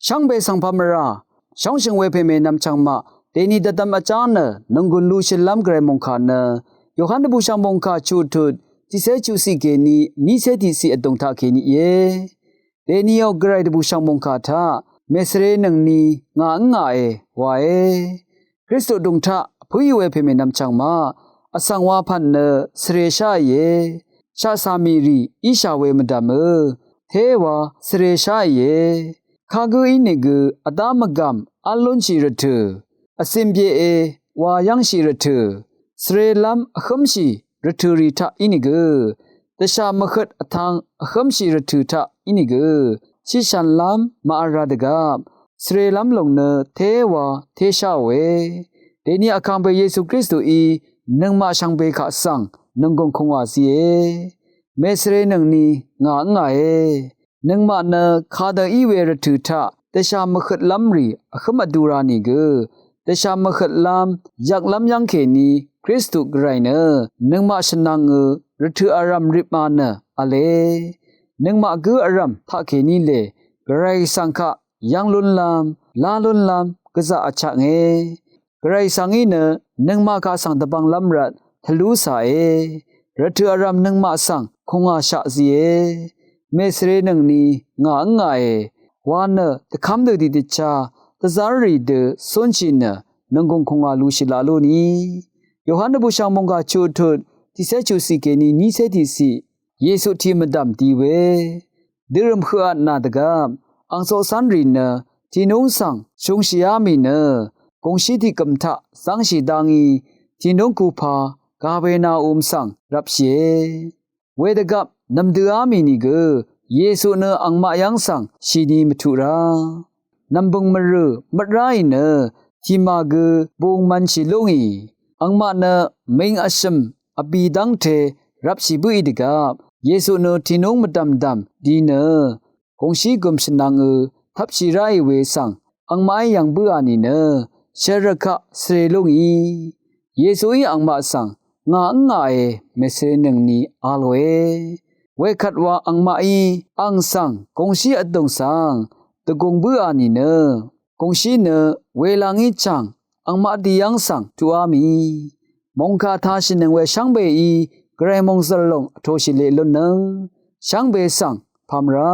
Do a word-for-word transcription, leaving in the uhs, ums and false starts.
Shvngbe svng pamvrá shóngshø̀ng we pèmè nvmchv̀ng maq dèni dvdvm vjá nø nònggùn lushìlv́m gvray mòngkà nø Yohan dvbùshv̀ng mòngkà chuqtut tiqcé chuqciq kèní nícé tiqciq vdùng taq kèní íe. Dèni ò gvray dvbùshv̀ng mòngkà taq mèsvrenøngni ngà ǿngàe wae. Kristu vdùng taq vpǿì we pèmè nvmchv̀ng maq vsvng wa pv̀n nø svre sháìe. Shaqsà mì rì íshà we mvdv̀mø téwa svre sháìe. Kagǿ ínìgø vdá mvgàm v́l lúnshì rvtø̀, vcin byeqe wa yv́ngshì rvtø̀, svrelv́m vhǿmshì rvtø̀rì taq ínìgø dvshà mvhøt vtvng vhǿmshì rvtø̀ taq ínìgø shiqshànlv́m màvl ra dvgvp svrelv́m lòng nø téwa tésháòe. Dèni vkàngpè Yesu Kristuí nøngmaq shvngbe kaq svng nònggùng kùngwà zíe. Mèsvrenøngni ngà ǿngàe. Nøngmaq nø kadø í we rvtø̀ taq dvshà mvhøtlv́m rì vhǿm vdu ra nìgø dvshà mvhøtlv́m yvklv́m yv́ng kèní Kristu gvray nø nøngmaq shvnvngø rvtø̀ vrv̀m ripma nø v̄le. Nøngmaq gǿ vrv̀m taqkèní lè gvray svng kaq yv́ng lúnlv́m lá lúnlv́m gvzaq vchaknge. Gvray svng í nø nøngmaq kaq svng dvbvnglv́m rvt tvlú càe. Rvtø̀ vrv̀m nøngmaq svng kùngwàshaq zíe. Mèsvrenøngni ngà ǿngàe wa nø dvkv́m dø tiqdvchá dvzv́rrì dø cúnshì nø nònggùng kùngwà lushì laq lú ni. Yohan dvbùshv̀ng mòngkà chuqtut tiqcé chuqciq kèní nícé tiqciq Yesu tiq mvdv̀m di we dørø̀m høqat nà dvgvp ang coqcv́nrì nø tìnúng svng shungshìá mì nø gòngshí tiqgø̀m taq zv́ngshì dá ngí tìnúng kupa Kapenaum svng rvpshìe. Wedvgvp nv̀mdøá mì nìgø Yesu nø angmaq yv́ng svng shìni mvtuq rá nv̀mbø̀ng mvrø̀ mvt ráì nø tìmà gø bung mv̄nshì lúngì. Angmaq nø ming vshø̀m vbì dv́ngte rvpshì bǿì dvgvp Yesu nø tìnúng mvdv̀mdv̀m di nø gòngshí gø̀m shvnvngø tvpshì ráì we svng angmaqí yv̀ng bǿà nìnø shvrø kaq svre lúngì. Yesuí angmaq svng ngà ǿngàe mèsvrenøngni a lòe. Wekvt wa angmaqí ang svng gòngshí vdùng svng dvgùng bǿà nìnø gòngshí nø welangí chàng angmaq dì yv́ng svng tuqá mì mòngkà tashìnøng we shvngbeí gvray mòngzø̀r lòng vtōshì leq lúnnøng shvngbe svng pamvrá